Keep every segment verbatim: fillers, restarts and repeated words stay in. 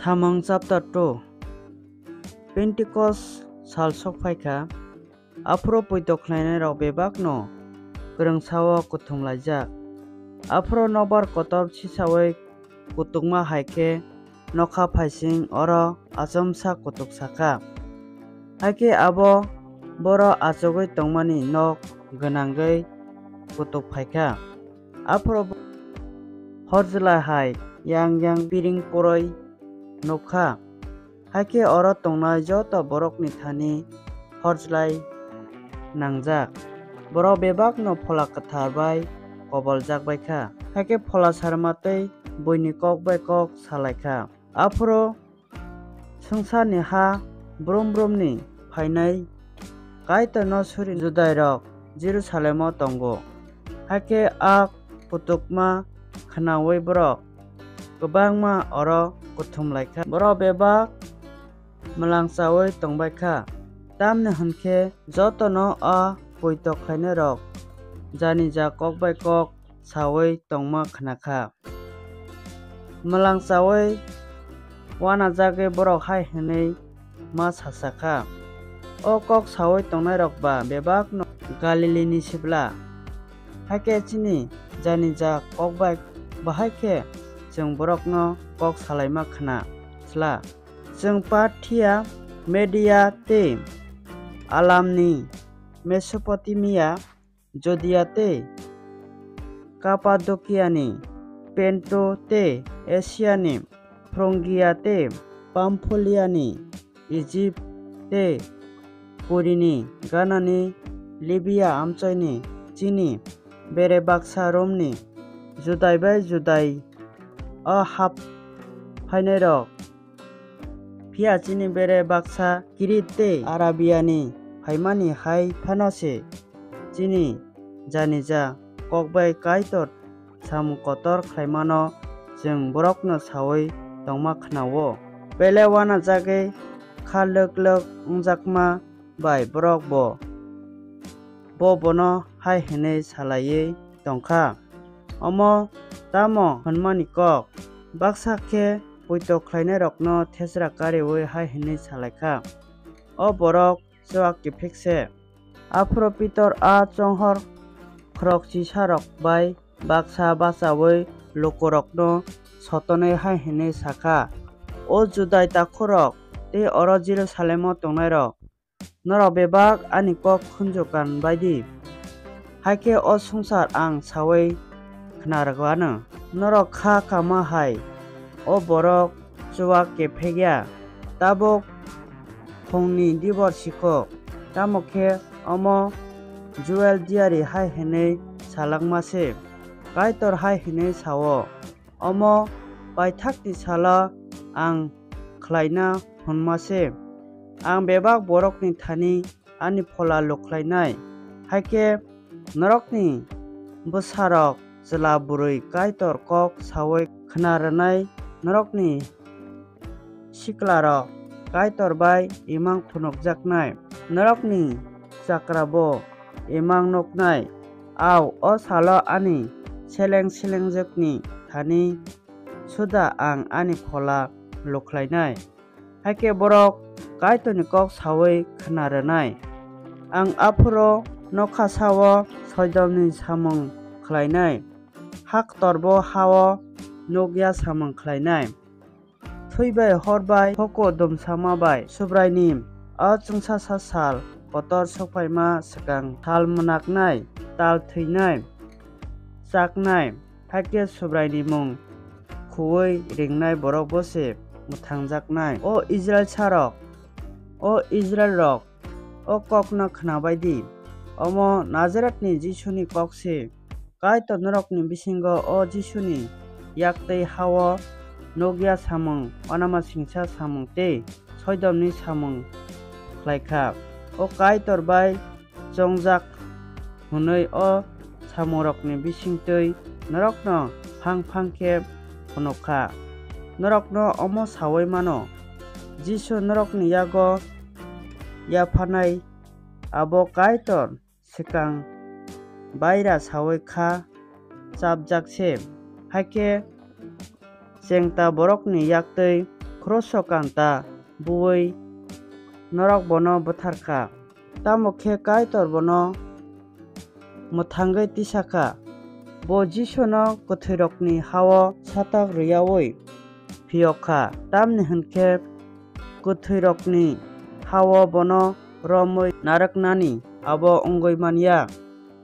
Samung chapter two. Pentecost sal sok phai kha, aphuru poito khlainairok bebakno kwrwngsa-o kuthum laijak. Aphuru nokbar kotor sisaui kutukma hai khe nokha phaising oro achomsa kutuk sa kha. Hai khe abo borok achugui tongmani nok gwnangwi kutuk phai kha. Aphuru bo horjlai hai yang yang biring poroi nuk kha. Hai khe oro tongnai joto borokni thani horjlai nangjak. Borok bebakno Phola Kwthar bai koboljak bai kha. Hai khe Phola Sarma tei buini kok bai kok sa lai kha. Aphuru swngcharni ha brum brumni phainai Kaitorno suri Judairok Jerusalemo tongo. Hai khe a kutukma khnaui borok kwbangma oro kuthum lai kha. Borok bebak mwlangchaui tong bai kha, tamni hwn khe jotono a poito khlainairok janija kok bai kok saui tongma khna kha. Mwlangchaui uanajagwi borok hai hwnwi ma sasa kha, "O kok saui tongnairok ba bebakno Galilini sibla? Hai khe chini janija kok bai bahai khe chwng borokno kok salaima khna sla? Chwng Parthia, Media tei Alamni, Mesopotamia, Judia tei Kapadokiani, Ponto tei Asiani, Phrugia tei Pamphiliani, Ijip tei Kurini, Ganani, Libia amchoini, chini bere baksa Romni, Judai bai Judai o hap phainairok, phiya chini bere baksa Kirit tei Arabiani phaimani hai phano se chini janija kok bai Kaitor samung kotor khlaimano chwng borokno saui tongma khna-o. Bele uanajagwi kha lwk lwk wngjakma bai borok bo, bo bono hai hwnwi salaiwi tong kha, "Omo tamo hwnmani kok? Baksa khe poito khlainairokno thesra kariui hai hwnwi sa lai kha, 'O borok chuak kiphik se.'" Aphuru Pitor a chonghor khoroksisarok bai baksa bachaui lukurokno sotonwi hai hwnwi sa kha, "O Judai takhukrok tei oro Jerusalemo tongnairok, norok bebak ani kok khunju kan bai di. Hai khe o swngchar ang saui khna rwgwano. Norok kha kama hai o borok chuak kephek ya, tabuk phungni dibor sikok, tamo khe omo Joel diari hai hwnwi salakma se, 'Kaitor hai hwnwi sa-o, omo paithakni salo ang khlaina hwnma se, ang bebak borokni thani ani Phola lukhlainai. Hai khe norokni bwsarok chwla bwrwi Kaitor kok saui khna rwnai, norokni siklarok Kaitor bai imang phunukjaknai, norokni chakrabo imang nuknai. Au, o salo ani seleng selengjwkni thani suda ang ani Phola lukhlainai.' Hai khe borok Kaitorni kok saui khna rwnai. Ang aphuru nokha sao soidomni samung khlainai, ha kotorbo ha-o nukya samung khlainai. Thwi bai hor bai hoko dumsama bai Subraini o chwngsasa sal kotor sokphaima swkang sal mwnaknai, tal thwinai, chaknai, hai khe Subraini mung khuui ringnai borok bo se mwthangjaknai. O Israilsarok, o Israilrok, o kokno khna bai di. Omo Nazaretni Jisuni kok se. Kaitor norokni bisingo o Jisuni yak tei ha-o nukya samung, uanamasingcha samung tei soidomni samung khlai kha. O Kaitor bai chongjak hwnwi o samungrokni bisingtwi norokno phang phang khe phunuk kha. Norokno omo saui mano, Jisu norokni yago yapharnai abo Kaitor swkang baira saui kha chapjak se. Hai khe chengta borokni yak twi Kroso kanta buwi norok bono bwthar kha, tamo khe Kaitor bono mwthangwi tisa kha. Bo Jisuno kwthwirokni ha-o satok rw yaui phiyok kha, tamni hwn khe kwthwirokni ha-o bono romwi narwknani abo wngwi man ya.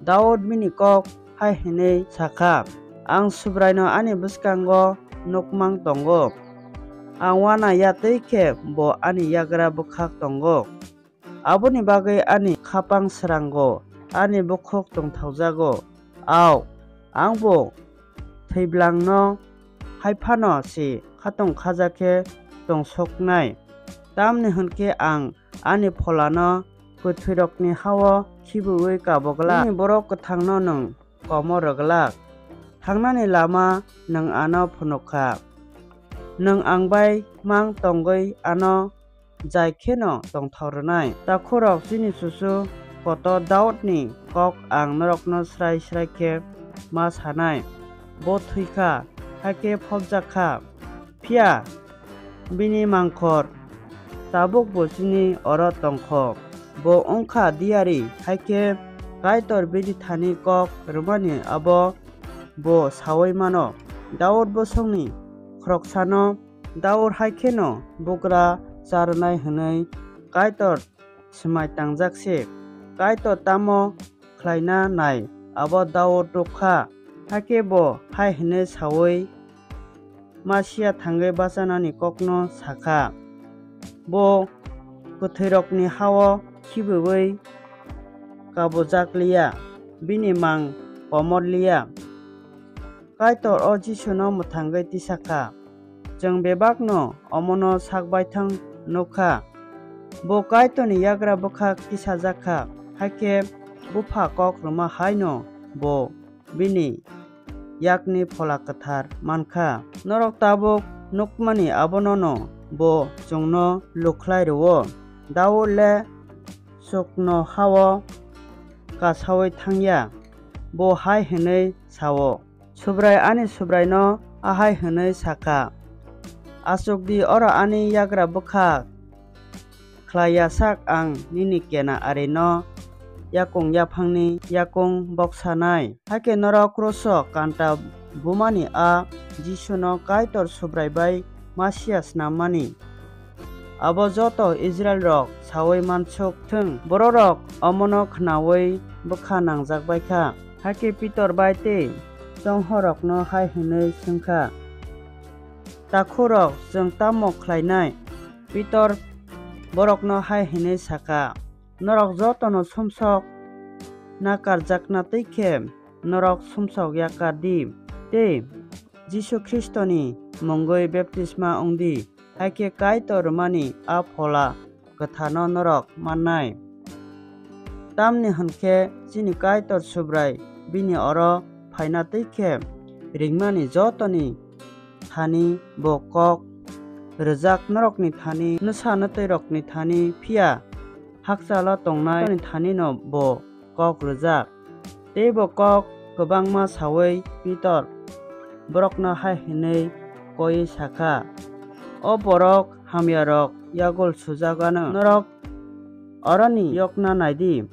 Daud bini kok hai hwnwi sa kha, "Ang Subraino ani bwskango nukmang tongo. Ang uana ya twi khe bo ani yagra bwkhak tongo. Aboni bagwi ani khapang srango, ani bukhuk tongthokjago. Au, ang bo thwiblangno hai phano se khatong khaja khe tongsoknai. Tamni hwn khe ang ani pholano kwthwirokni ha-o khibiui kabo glak. Nini borok kwthangno nwng komo rw glak. Thangnani lama nwng ano phunuk kha. Nwng ang bai mang tongwi ano jai kheno tongthok rwnai. Takhurok chini chuchu kotor Daudni kok ang norokno srai srai khe ma sanai. Bo thwi kha, hakhe phobjak kha. Phiya bini mangkhor tabuk bo chini oro tong kho. Bo wng kha diyari, hakhe Kaitor bini thani kok rwmani abo bo saui mano. Daud bosongni khoroksano Daud hai kheno bugra cha rwnai hwnwi Kaitor swmai tangjak se. Kaitor tamo khlaina nai, abo Daud rwk kha. Hakhe bo hai hwnwi saui Masia thangwi bachanani kokno sa kha. Bo kwthwirokni ha-o khibiui kabujak liya, bini mang komor liya. Kaitor o Jisuno mwthangwi tisa kha. Chwng bebakno omono sak baithang nuk kha. Bo Kaitorni yagra bwkhak tisajak kha, hakhe Bupha kok rwma haino bo bini yakni Phola Kwthar man kha. Norok tabuk nukmani abonono bo chwngno lukhlai rwo. Daud le chukno ha-o kasaui thang ya, bo hai hwnwi sa-o, Subrai ani Subraino ahai hwnwi sa kha, 'Achuk di, oro ani yagra bwkhak khlai ya sak ang nini kena arino yakung yaphangni yakung boksanai.' Hakhe norok kruso kanta bumani a Jisuno Kaitor Subrai bai Masia snammani. Abo joto Israilrok saui mansuk thung. Bororok omono khnaui bwkha nangjak bai kha. Hakhe Pitor bai tei chonghorrokno hai hwnwi sẃng kha, "Takhurok, chwng tamo khlainai?" Pitor borokno hai hwnwi sa kha, "Norok jotono sumsok nakarjakna twi khe norok sumsok yakar di tei Jisu Khristoni mungwi baptisma wng di, hakhe Kaitor rwmani a Phola Kwtharno norok mannai. Tamni hwn khe chini Kaitor Subrai bini oro phaina twi khe ringmani jotoni thani bo kok rwjak, norokni thani, nwsa-nwtwirokni thani, phiya hakchalo tongnai thanino bo kok rwjak." Tei bo kok kwbangma saui Pitor borokno hai hwnwi koiwi sa kha, "O borok hamyarok yagul sujak anw. Norok oroni yokna nai di.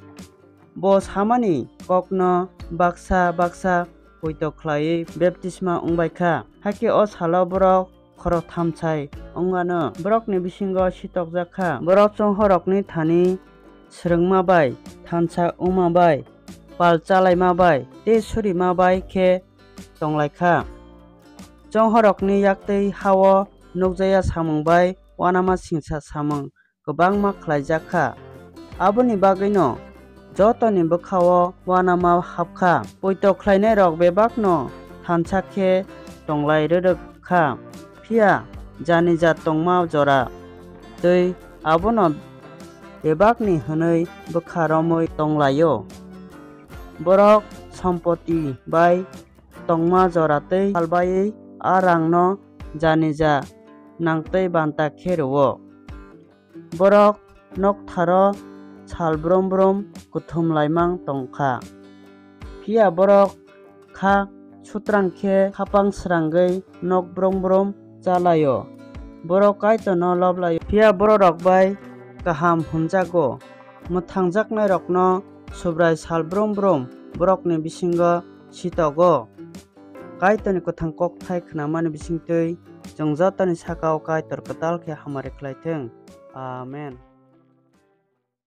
Bo samani kokno baksa baksa poito khlaiwi baptisma wng bai kha." Hakhe o salo borok khoroktham sai wng anw. Borokni bisingo sitokjak kha. Borok chonghorrokni thani swrwngma bai, thansa wngma bai, pal chalaima bai tei surima bai khe tong lai kha. Chonghorrokni yak tei ha-o nukjaya samung bai uanama singcha samung kwbangma khlaijak kha. Aboni bagwino jotoni bwkha-o uanama hap kha. Poito khlainairok bebakno thansa khe tong lai rwrwk kha, phiya jani ja tongma jora twi abono bebakni hwnwi bwkha romwi tong lai-o. Borok sompoti bai tongma jora twi salbaiwi a rangno jani ja nang twi banta khe rw-o. Borok noktharo sal brum brum kuthum laimang tong kha. Phiya borok kha sutrang khe khapang srangwi nok brum brum cha lai-o. Borok Kaitorno lob lai-o, phiya bororok bai kaham hwnjago. Mwthangjaknairokno Subrai sal brum brum borokni bisingo sitogo. Kaitorni kwthang kokthai khnamani bisingtwi chwng jotoni saka-o Kaitor kwtal khe hamari khlai thung. Amen.